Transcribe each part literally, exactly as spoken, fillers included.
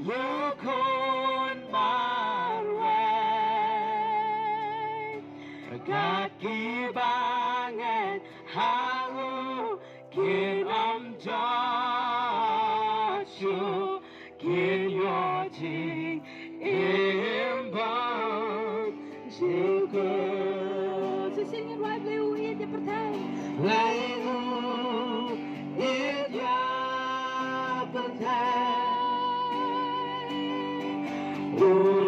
Ïa u khun marwei, kat kiba ngeit ha u kin ym jot shuh, kin ïoh jingim bymjukut. Shisien ngin wai, Blei u ïeit ïa pyrthei. Blei u ïeit ïa pyrthei. U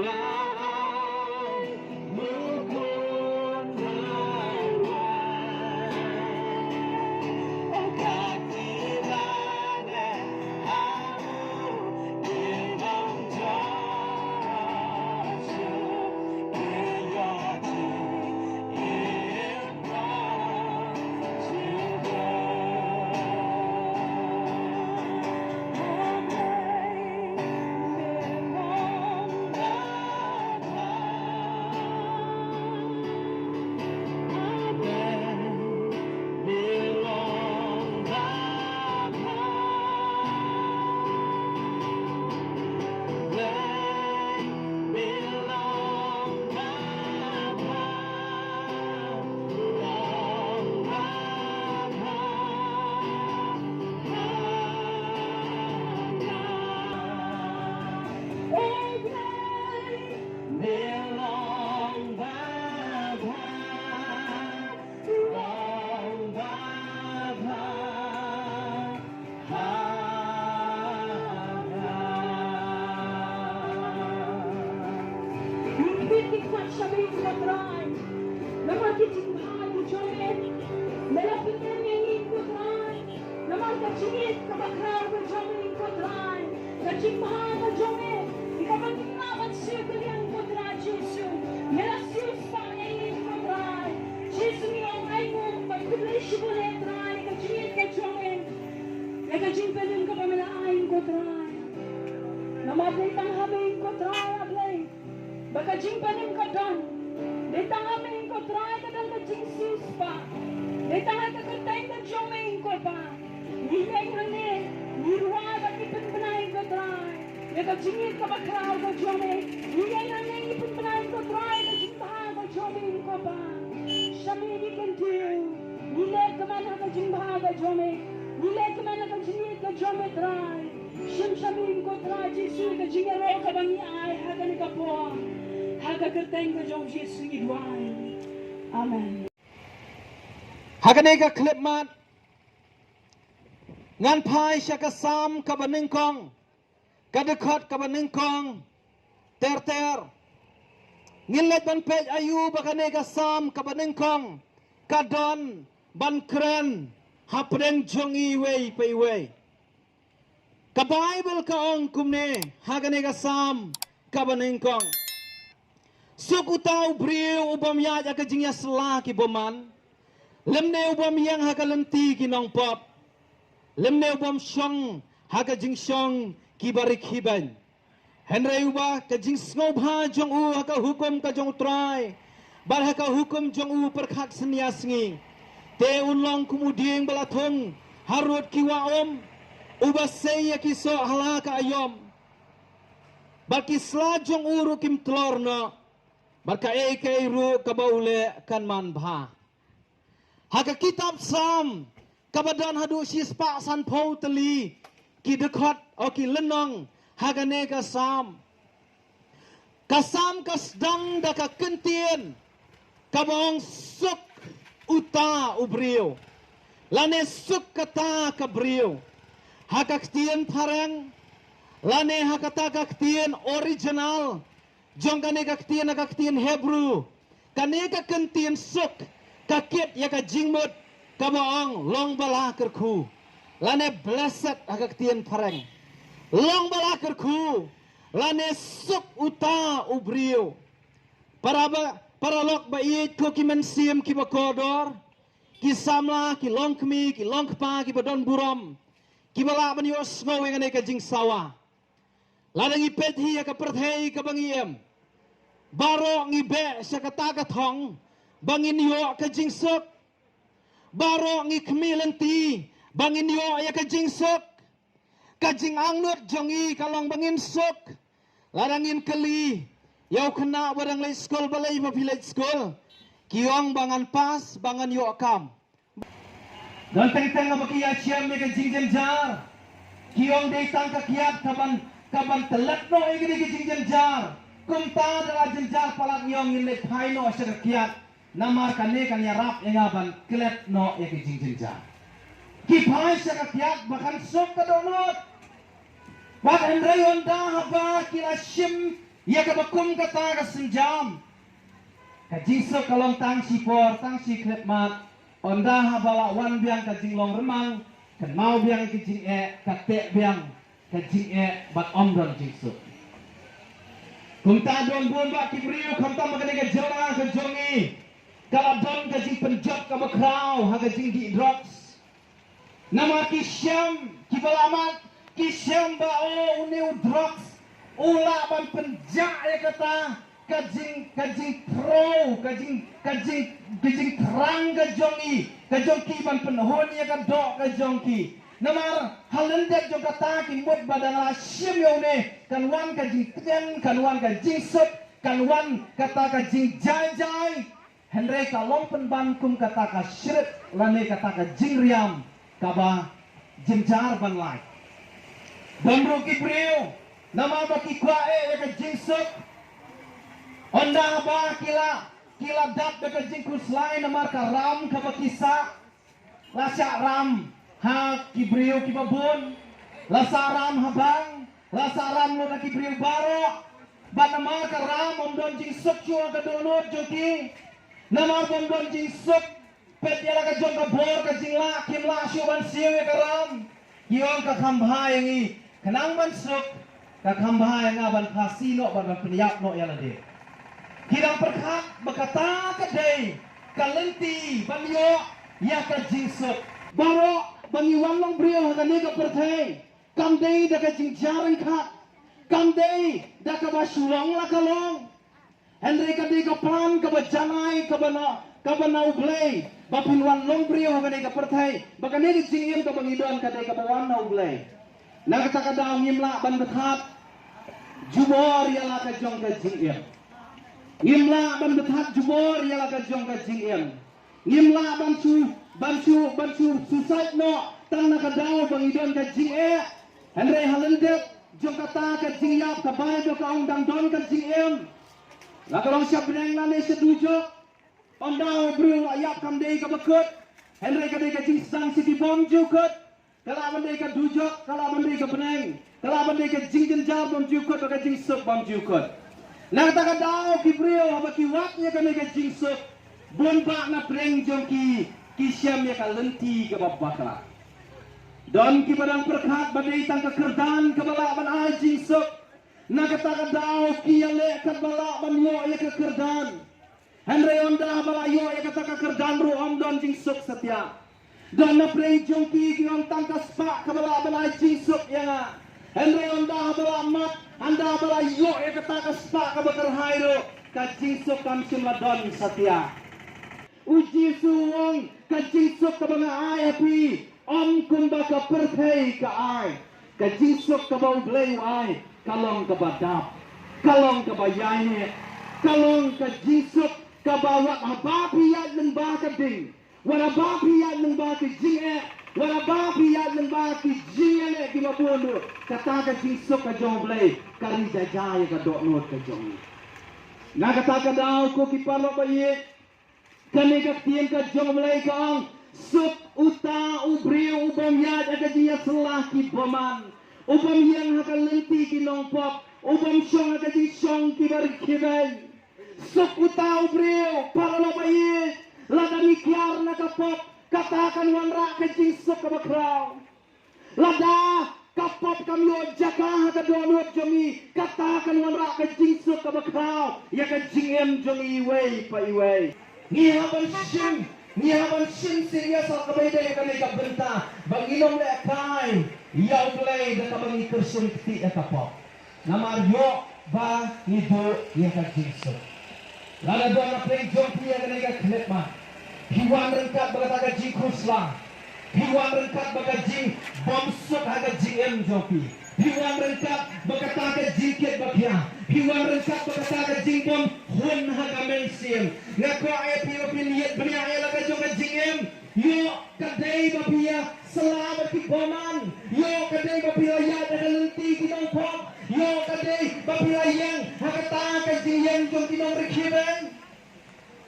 la ai u khun marwei. Ngi khot sha me ko Trai. Namar ki jingbha ki jong me, me la pyndem ïa ngi ko Trai. Namar ka jingïeit kaba khraw ka jong me ko Trai. Ka jingbha ka jong me, kaba ngim lah ban siew kylliang ko Trai Jisu. Me la siewspah ïa ngi ko Trai Jisu. Ngi ong ai nguh bad khublei shibun Trai, ka jingïeit ka jong me, ïa ka jingpynim kaba me la ai ko Trai. Namar dei tang ha me ko Trai, ah Blei, ba ka jingpynim ka don. Dei tang ha me ko Trai ka don ka jingsiewspah. Dei tang ha ka kyrteng ka jong me ko Pa. Ngi ïeng hangne, ngi rwai bad ngi pynbna ko Trai ïa ka jingïeit kaba khraw ka jong me. Ngi ïeng hangne, ngi pynbna ko Trai ka jingbha ka jong me ko Pa. Sha me ngi kyntiew. Ngi leh tymmen ha ka jingbha ka jong me. Ngi leh tymmen ha ka jingïeit ka jong me Trai. Shim sha me ko Trai Jisu ka jingïaroh kaba ngi ai ha kane ka por. Ha ka kyrteng ka jong Jisu ngi duwai. Amen. Ha kane ka khyllipmat ngan phai sha ka Salm kaba nyngkong, ka dkhot kaba nyngkong ter ter. Ngin leit ban peit aïu ba kane ka Salm kaba nyngkong ka don ban kren hapdeng jong iwei pa iwei. Ka Baibl ka ong kumne ha kane ka Salm kaba nyngkong: Suk uta u briew u bym ïaid ha ka jingïasylla ki bymman, lymne u bym ïeng ha ka lynti ki nongpop, lymne u bym shong ha ka jingshong kiba rikhibein. Hynrei uba ka jingsngewbha jong u ha ka hukum ka jong u Trai, bad ha ka hukum jong u pyrkhat synñia sngi, te un long kum u dieng ba la thung harud ki wah um, uba sei ïa ki soh ha la ka aïom, bad ki sla jong u ruh kim tlor noh, bad kaei kaei ruh kaba u leh kan manbha. Ha ka kitab Salm kaba don haduh shispah sanphew tylli ki dkhot, o, ki lynnong ha kane ka Salm, ka Salm ka sdang da ka kyntien kaba ong suk uta u briew, lane suk kata ka briew. Ha ka ktien phareng, lane ha kata ka ktien original jong kane ka ktien, ha ka ktien Hebru, kane ka kyntien suk ka kit ïa ka jingmut kaba ong long ba la kyrkhu, lane blessed ha ka ktien phareng. Long ba la kyrkhu, lane suk uta u briew. Para ba, paralok ba ïeit, ko ki mynsiem kiba kordor, ki samla, ki longkmie, ki longkpa kiba don burom, kiba lah ban ïohsngew ïa kane ka jingsawa. Lada ngi peit hi ha ka pyrthei kaba ngi im, baroh ngi beh sha kata ka thong ba ngin ïoh ka jingsuk. Baroh ngi khmih lynti ba ngin ïoh ïa ka jingsuk. Ka jingangnud jong ngi ka long ba ngin suk. Lada ngin kylli ïa u khynnah ba dang leit skul balei ba phi leit skul, ki ong ba ngan pass, ba ngan ïoh kam. Don teng teng ba ki ïashem ïa ka jingjynjar. Ki ong dei tang ka kiad ka ban, ka ban tyllet noh ïa ka jingjynjar. Kumta da la jynjar palat ngi ong ngin leit phai noh sha ka kiad. Namar kane kan ïarap ïa nga ban klet noh ïa ka jingjynjar. Ki phai sha ka kiad ba kan suk ka dohnud. Bad hynrei ynda haba ki la shim ïa kaba kum kata ka sienjam, ka jingsuk ka long tang shipor, tang shi khyllipmat. Ynda haba la wan biang ka jinglong rymang, kynmaw biang ka jingeh, ka teh biang ka jingeh bad ym don jingsuk. Kumta don bun bah ki briew khamtam ha kane ka jylla ka jong ngi, ka la don ka jingpynjot kaba khraw ha ka jingdih drugs. Namar ki shem, kiba la mad, ki shem ba, o, une u drugs u lah ban pynjah ïa kata ka jing, ka jingpro, ka jing, ka jing, ka jingthrang ka jong ngi, ka jong ki ban pynhun ïa ka doh ka jong ki. Namar ha lyndet jong kata ki mut ba dang la shim ïa une, kan wan ka jingtngen, kan wan ka jingsuk, kan wan kata ka jingjai jai. Hynrei ka long pynban kum kata ka shrik lane kata ka jingriam kaba jynjar ban lait. Don ruh ki briew namar ba ki kwah eh ïa ka jingsuk, ynda ba ki la, ki la dap da ka jingkhuslai namar ka ram kaba ki sah. La shah ram ha ki briew kiba bun, la shah ram ha bang, la shah ram lut ha ki briew baroh. Bad namar ka ram ym don jingsuk shuh ha ka dohnud jong ki. Namar ba ym don jingsuk, peit ïa la ka jong ka bor ka jinglah, kim lah shuh ban siew ïa ka ram. Ki ong ka kham bha ïa ngi khnang ban suk, ka kham bha ïa nga ban phasi noh, ban, ban pynïap noh ïa lade. Ki dang pyrkhat ba kata ka dei ka lynti ban ïoh ïa ka jingsuk. Baroh ba ngi wan long briew ha kane ka pyrthei, kam dei da ka jingjar ryngkat, kam dei da kaba shu long la ka long. Hynrei ka dei ka plan kaba janai kaba na, kaba na U Blei ba phin wan long briew ha kane ka pyrthei, ba kane ka jingim kaba ngi don ka dei kaba wan na U Blei. Na kata ka daw ngim lah ban bthat jubor ïa la ka jong ka jingim. Ngim lah ban bthat jubor ïa la ka jong ka jingim. Ngim lah ban shu, ban shu, ban shu suicide noh tang na ka daw ba ngi don ka jingeh. Hynrei ha lyndet jong kata ka jingïap ka Baibl ka ong dang don ka jingim. La ka long sha bneng lane sha dujok. Ynda u briew u la ïap kam dei kaba kut, hynrei ka dei ka jingsdang sha ki bymjukut. Ka lah ban dei ka dujok, ka lah ban dei ka bneng, ka lah ban dei ka jingjynjar bymjukut bad ka jingsuk bymjukut. Na kata ka daw ki briew haba ki wad ïa kane ka jingsuk, bun bah na pdeng jong ki ki shem ïa ka lynti kaba bakla. Don kiba dang pyrkhat ba dei tang ka kyrdan kaba lah ban ai jingsuk. Na kata ka daw ki ïaleh katba lah ban ïoh ïa ka kyrdan. Hynrei ynda ba la ïoh ïa kata ka kyrdan ruh ym don jingsuk satia. Don na pdeng jong ki ki ong tang ka spah kaba lah ban ai jingsuk ïa nga. Hynrei ynda ba la mat, ynda ba la ïoh ïa kata ka spah kaba kyrhai ruh, ka jingsuk kam shym la don satia. U Jisu u ong ka jingsuk kaba nga ai ha phi, ym kumba ka pyrthei ka ai. Ka jingsuk kaba U Blei u ai ka long kaba dap, ka long kaba ïaineh, ka long ka jingsuk kaba wat haba phi ïaid lyngba ka ding, wat haba phi ïaid lyngba ki jingeh, wat haba phi ïaid lyngba ki jingïaleh kiba bun ruh, kata ka jingsuk ka jong U Blei ka ri jai jai ïa ka dohnud ka jong ngi. Na kata ka daw ko ki paralok ba ïeit, kane ka ktien ka jong U Blei ka ong, suk uta u briew u bym ïaid ha ka jingïasylla ki bymman, u bym ïeng ha ka lynti ki nongpop, u bym shong ha ka jingshong kiba rkhie beiñ. Suk uta u briew, paralok ba ïeit, lada ngi kiar na ka pop, kata kan wanrah ka jingsuk kaba khraw. Lada ka pop kam ïoh jaka ha ka dohnud jong ngi, kata kan wanrah ka jingsuk kaba khraw ïa ka jingim jong ngi iwei pa iwei. Ngi hap ban shim, ngi hap ban shim serious ha kaba ïadei kane ka bynta ba ngin ym lehkai ïa U Blei da kaba ngi kyrshan kti ïa ka pop. Namar ïoh ba ngi duh ïa ka jingsuk. Lada don na pdeng jong phi ïa kane ka khyllipmat, phi wan ryngkat bad kata ka jingkhuslai, phi wan ryngkat bad ka jingbymsuk ha ka jing Em jong phi. Phi wan ryngkat bad kata ka jingkit ba khia. Phi wan ryngkat bad kata ka jingbym hun ha ka mynsiem. Nga kwah ïa phi ba phin ïeit bniah ïa la ka jong ka jingim. Ïoh ka dei ba phi ïa sla bad ki bymman. Ïoh ka dei ba phi la ïaid ha ka lynti ki nongpop. Ïoh ka dei ba phi la ïeng ha kata ka jingïeng jong ki nongriewkhia beiñ.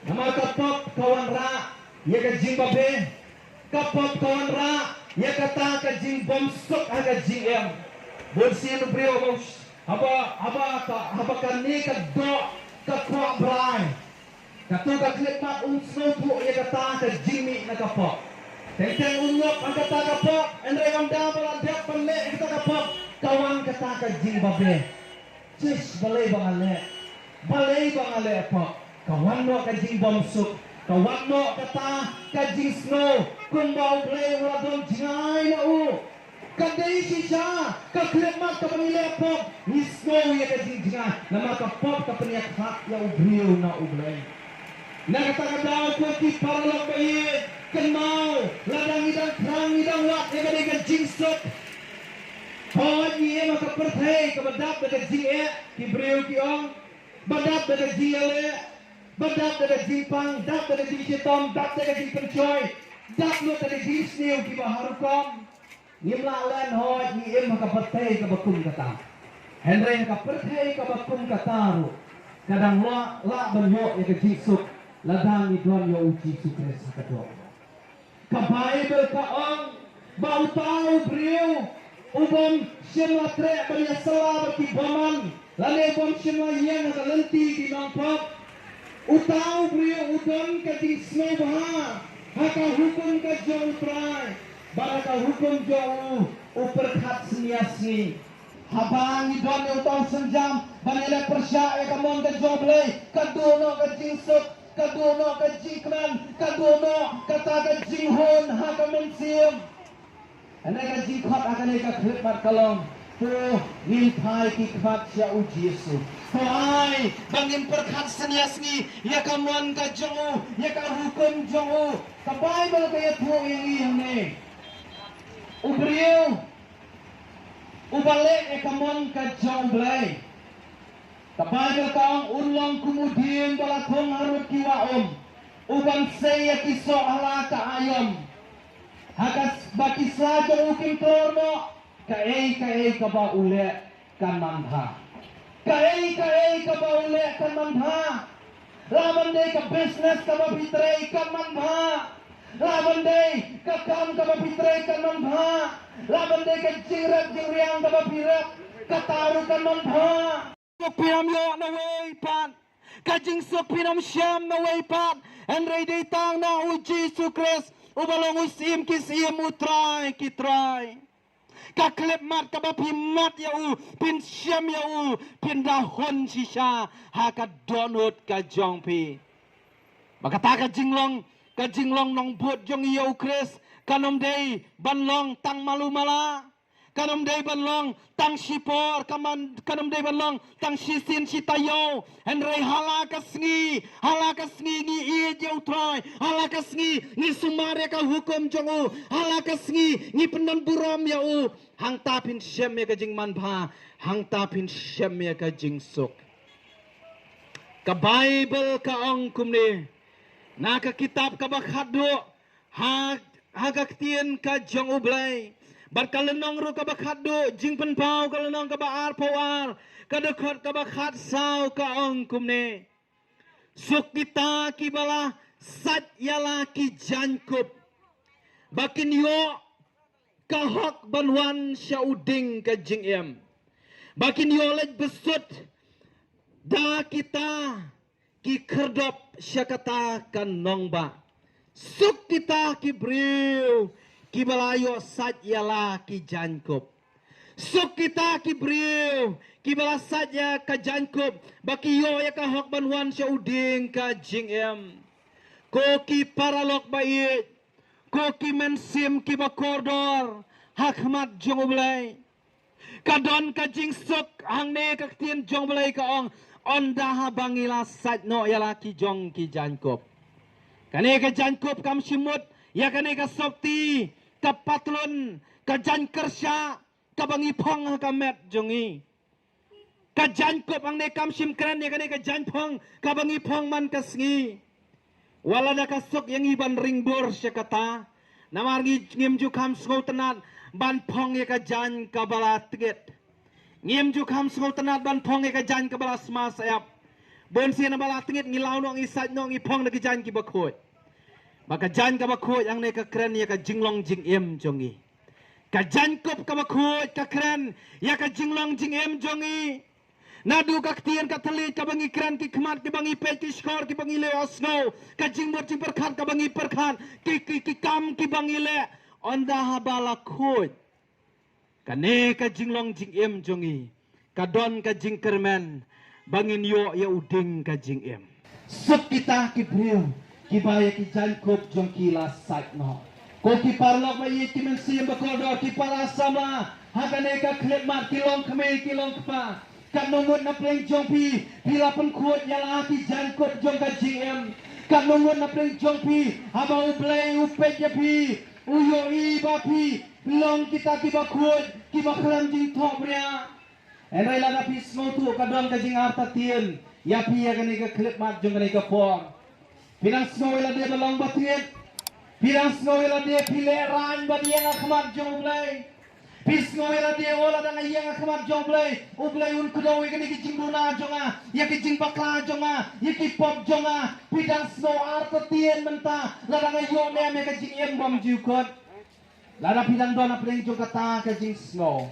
Namar ka pop ka wanrah ïa ka jingbabe. Ka pop ka wanrah ïa kata ka jingbym suk ha ka jingim. Bun sien u briew haba, haba, haba ka, haba kane ka doh ka kwah brai, kato ka khyllipmat un sngewthuh ïa kata ka jingmih na ka pop. Teng teng u ngop ha kata ka pop, hynrei ynda ba la dep ban leh ïa kata ka pop, ka wan kata ka jingbabe. Shuh, balei ba nga leh? Balei ba nga leh pop? Ka wan noh ka jingbymsuk, ka wan noh kata ka jingsngew kumba U Blei u la don jngai na u. Ka dei shisha ka khyllipmat kaba ngi leh pop, ngi sngew ïa ka jingjngai, namar ka pop ka pynïakhlad ïa u briew na U Blei. Na kata ka daw ko ki paralok ba ïeit, kynmaw, lada ngi dang thrang, ngi dang wad ïa kane ka jingsuk. Hooid, ngi im ha ka pyrthei kaba dap da ka jingeh, ki briew ki ong, ba dap da ka jingïaleh, ba dap da ka jingpang, dap da ka jingshitom, dap da ka jingpynshoi, dap lut da ka jingsniew kiba har rukom. Ngim lah len, hooid, ngi im ha ka pyrthei kaba kum kata. Hynrei ha ka pyrthei kaba kum kata ruh, ka dang lah, lah ban ïoh ïa ka jingsuk lada ngi don ïa U Jisu Khrist ha ka doh. Ka Baibl ka ong ba uta u briew u bym shym la treh ban ïasylla bad ki bymman, lane u bym shym la ïeng ha ka lynti ki nongpop. Uta u briew u don ka jingsngewbha ha ka hukum ka jong U Trai, bad ha ka hukum jong u, u pyrkhat synñia sngi. Haba ngi don ïa uta u sienjam ban ïaleh pyrshah ïa ka mon ka jong U Blei, ka duh noh ka jingsuk, ka duh noh ka jingkmen, ka duh noh kata ka jinghun ha ka mynsiem. Hynrei ka jingkhot ha kane ka khyllipmat ka long, to ngin phai ki khmat sha U Jisu. To ai ba ngin pyrkhat synñia sngi ïa ka mon ka jong u, ïa ka hukum jong u. Ka Baibl ka ïathuh ïa ngi hangne, u briew uba leh ïa ka mon ka jong U Blei, ka Baibl ka ong un long kum u dieng ba la thung harud ki wah um, uban sei ïa ki soh ha la ka aiom. Ha kaba ki sla jong u kim tlor noh, kaei kaei kaba u leh kan manbha. Kaei kaei kaba u leh kan manbha. Lah ban dei ka business kaba phi trei kan manbha. Lah ban dei ka kam kaba phi trei kan manbha. Lah ban dei ka jingrep jingriang kaba phi rep, kata ruh kan manbha. Suk phin ym ïoh na wei pat. Ka jingsuk phin ym shem na wei pat. Hynrei dei tang na U Jisu Khrist, uba long u Syiem ki syiem, u Trai ki trai. Ka khyllipmat kaba phi mat ïa u, phin shem ïa u, phin da hun shisha ha ka dohnud ka jong phi. Ba kata ka jinglong, ka jinglong nongbud jong ngi ïa U Khrist kan ym dei ban long tang malu mala. Kan ym dei ban long tang shipor, kan ym, kan ym dei ban long tang shisien shi taïew. Hynrei ha la ka sngi, ha la ka sngi ngi ïeit ïa U Trai, ha la ka sngi ngi sumar ïa ka hukum jong u, ha la ka sngi ngi pyndon burom ïa u. Hangta phin shem ïa ka jingmanbha, hangta phin shem ïa ka jingsuk. Ka Baibl ka ong kumne, na ka kitab kaba khatduh, ha, ha ka ktien ka jong U Blei. Bad ka lynnong ruh kaba khatduh, Jingpynpaw ka lynnong kaba arphew ar, ka dkhot kaba khatsaw ka ong kumne. Suk kita kiba la sait ïa la ki jaiñkup, ba kin ïoh ka hok ban wan sha u dieng ka jingim, ba kin ïoh leit bsut da kita ki khyrdop sha kata ka nongbah. Suk kita ki briew kiba la ïoh sait ïa la ki jaiñkup. Suk kita ki briew kiba la sait ïa ka jaiñkup, ba ki ïoh ïa ka hok ban wan sha u dieng ka jingim. Ko ki paralok ba ïeit, ko ki mynsiem kiba kordor ha khmat jong U Blei, ka don ka jingsuk hangne, ka ktien jong U Blei ka ong, ynda haba ngi la sait noh ïa la ki jong ki jaiñkup. Kane ka jaiñkup kam shym mut ïa kane ka sopti, ka patlun, ka jaiñkyrshah, kaba ngi phong ha ka met jong ngi. Ka jaiñkup hangne kam shym kren ïa kane ka jaiñphong kaba ngi phong man ka sngi. Wat lada ka suk ïa ngi ban ring bor sha kata. Namar ngi ngim ju kham sngewtynnat ban phong ïa ka jaiñ kaba la tngit. Ngim ju kham sngewtynnat ban phong ïa ka jaiñ kaba la sma syep. Bun sien ba la tngit ngi law noh, ngi sait noh, ngi phong da ki jaiñ kiba khuid. Ba ka jaiñ kaba khuid hangne ka kren ïa ka jinglong jingim jong ngi. Ka jaiñkup kaba khuid ka kren ïa ka jinglong jingim jong ngi. Naduh ka ktien ka thylliej kaba ngi kren, ki khmat kiba ngi peit, ki shkor kiba ngi leh sngew, ka jingmut jingpyrkhat kaba ngi pyrkhat, ki, ki, ki kam kiba ngi leh, ynda haba la khuid, kane ka jinglong jingim jong ngi ka don ka jingkyrmen ba ngin ïoh ïa u ding ka jingim. Suk kita ki briew kiba ïa ki jaiñkup jong ki la sait noh. Ko ki paralok ba ïeit, ki mynsiem ba kordor, ki para samla ha kane ka khyllipmat, ki long kmie, ki long kpa. Katno ngut na pdeng jong phi, phi la pynkhuid ïa la ki jaiñkup jong ka jingim. Katno ngut na pdeng jong phi, haba U Blei u peit ïa phi, u ïohi ba phi long kita kiba khuid, kiba khlem jingthohbria. Hynrei lada phi sngewthuh ka don ka jingartatien ïa phi ïa kane ka khyllipmat jong kane ka por. Phi dang sngew ïa lade ba long ba thied. Phi dang sngew ïa lade phi lehraiñ bad ïeng ha khmat jong U Blei. Phi sngew ïa lade, o, lada nga ïeng ha khmat jong U Blei, U Blei un kdew ïa kine ki jingduna jong nga, ïa ki jingbakla jong nga, ïa ki pop jong nga. Phi dang sngew artatien mynta lada nga ïoh ne em ïa ka jingim bymjukut. Lada phi dang don hapdeng jong kata ka jingsngew,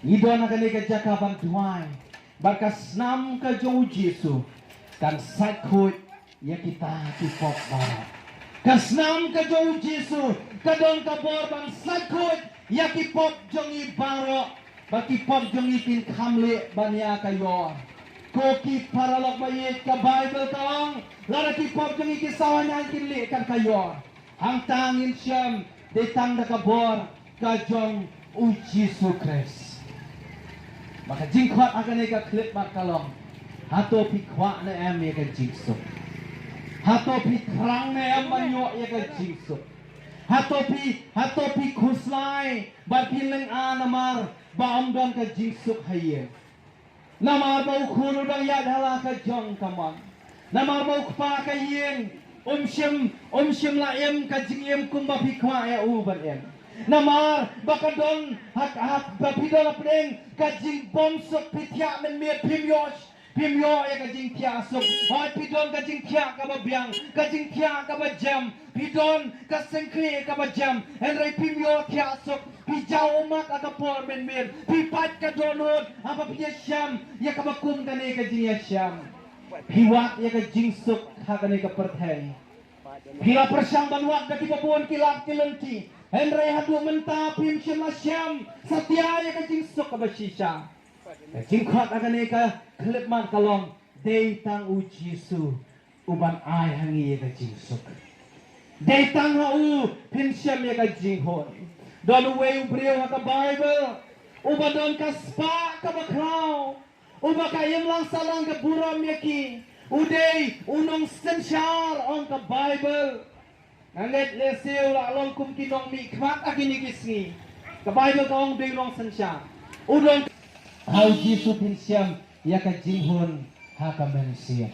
ngi don ha kane ka jaka ban duwai. Bad ka snam ka jong U Jisu kan sait khuid ïa kita ki pop baroh. Ka snam ka jong U Jisu ka don ka bor ban sait khuid ïa ki pop jong ngi baroh. Bad ki pop jong ngi kin kham leh ban ïa ka ïor. Ko ki paralok ba ïeit, ka Baibl ka ong, lada ki pop jong ngi ki sawa, ngi kin leh kat ka ïor. Hangta ngin shem dei tang da ka bor ka jong U Jisu Khrist. Ba ka jingkhot ha kane ka khyllipmat ka long, hato phi kwah ne em ïa ka jingsuk? Hato phi thrang ne em ban ïoh ïa ka jingsuk? Hato phi, hato phi khuslai bad phi lynga namar ba ym don ka jingsuk ha ïing? Namar ba u khun u dang ïaid ha la ka jong ka mon. Namar ba u kpa ka ïing um shym, um shym la im ka jingim kumba phi kwah ïa u ban im. Namar ba ka don ha, ha, ba phi don hapdeng ka jingbymsuk, phi thiah mynmiet, phim ïoh, phim ïoh ïa ka jingthiah suk. Hooid, phi don ka jingthiah kaba biang, ka jingthiah kaba jem. Phi don ka seng khlieh kaba jem, hynrei phim ïoh thiah suk. Phi jaw ummat ha ka por mynmiet, phi pait ka dohnud haba phi ïashem ïa kaba kum kane ka jingïashem. Phi wad ïa ka jingsuk ha kane ka pyrthei. Phi la pyrshang ban wad da kiba bun ki lad ki lynti, hynrei haduh mynta phim shym la shem satia ïa ka jingsuk kaba shisha. Ka jingkhot ha kane ka khyllipmat ka long, dei tang U Jisu uban ai ha ngi ïa ka jingsuk. Dei tang ha u phin shem ïa ka jinghun. Don uwei u briew ha ka Baibl uba don ka spah kaba khraw, uba ka imlang sahlang ka burom ïa ki. U dei u nongsynshar, ong ka Baibl. Nga ngeit lehse u la long kum ki nongmihkhmat ha kine ki sngi. Ka Baibl ka ong dei u nongsynshar. U don ha U Jisu phin shem ïa ka jinghun ha ka mynsiem.